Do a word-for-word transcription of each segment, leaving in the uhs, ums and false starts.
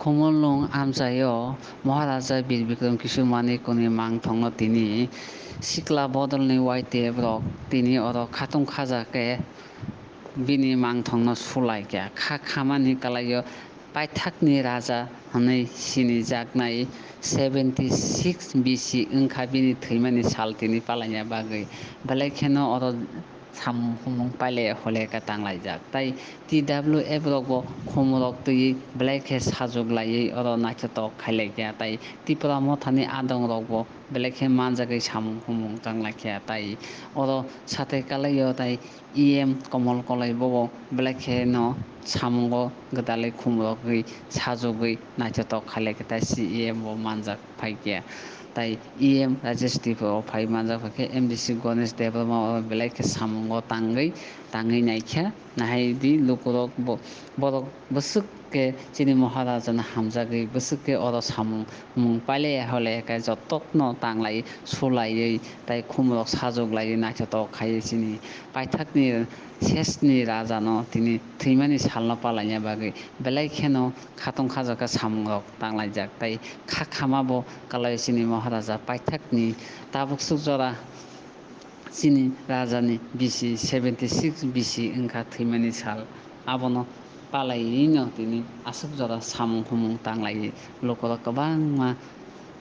Khumulwng amchaio Maharaja Bir Bikram Kishore Manikni mangthongno tini sikla bodolni Y T F rok tini oro khatung khaja khe bini mangthongno sulai kha. Kha khamani kalaio paithakni raja hwnwi sinijaknai seventy six B C wngkha bini thwimani sal tini palaina bagwi. Belai kheno oro samung humung pailai hole khe tanglaijak. Tai T W F rokbo khumrok twiwi belai khe sajwk laiwi oro naithotok khailaikha. Tai Tipra Mothani adong rokbo belai khe manjagwi samung humung tanglaikha. Tai oro satai kalaio tai E M Komol Koloi bobo belai kheno samungo gwdalwi khumrogwi sajwgwi naithotok khailaikha. Tai C E M bo manjak phaikha. Tai E M Rajesh Tripura o phai manjak phaikhe, M D C Ganesh Debbarma o belai khe samungo tangwi, tangwi naikha. Nahai di lukurok bo, borok bwswk khe chini Maharaja no hamjagwi, bwswk khe oro samung mung pailai hole khe jotokno tanglai sulaiwi tai khumrok sajwk laiwi naithotok khaiwi chini paithakni sesni raja no tini thwimani salno palaina bagwi belai kheno khatung khajakha samungrok tanglaijak, tai kha khama bo kalai chini Maharaja paithakni tabuk swk jora chini rajani B C seventy six B C wngkha thwimani sal, abono palaiwi no tini aswk jora samung humung tanglaiwi lukurok kwbangma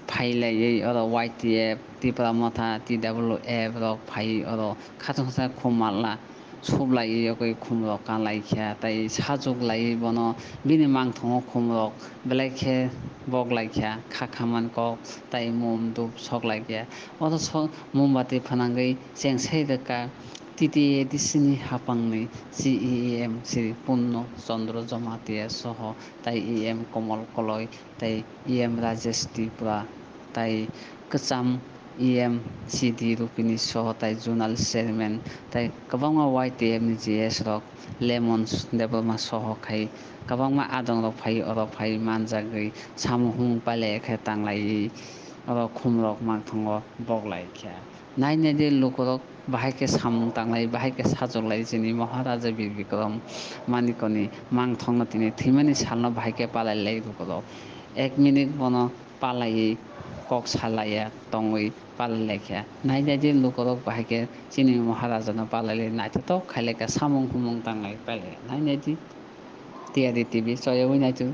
phailaiwi oro Y T F, Tipra Motha, T W F rok phaiwi oro khatung khacha khum mala sublaiwi yogwi khumrok kanlaikha, tai sajwk laiwi bono bini mangthongo khumrok belai khe boklaikha, kha khaman kok tai mum dup soklaikha. Oro so-, mombati phanangwi chengsai rwkha T T A D C ni haphangni C E M Shri Purno Chandra Jamatia soho tai E M Komol Koloi tai E M Rajesh Tripura tai kwcham E M C D Rupini soho tai zonal chairman tai kwbangma Y T F ni G S rok Lemon Debbarma soho khai kwbangma adong rok phai oro phai manjagwi samung humung pailai khe tanglaiwi oro khumrok mangthango boklaikha. Nai nai di lukurok bahai khe samung tanglai, bahai khe sajwk lai chini Maharaja Bir Bikram Manikni mangthongno tini thwimani salno bahai khe palai lai lukurok. Ek minute bono palaiwi kok salaiya tongwi palai laikha. Nai nai di lukurok bahai khe chini Maharaja no palai lai naithotok khai laikha samung humung tanglai pailai. Nai nai di T R D T V choyawi naitu.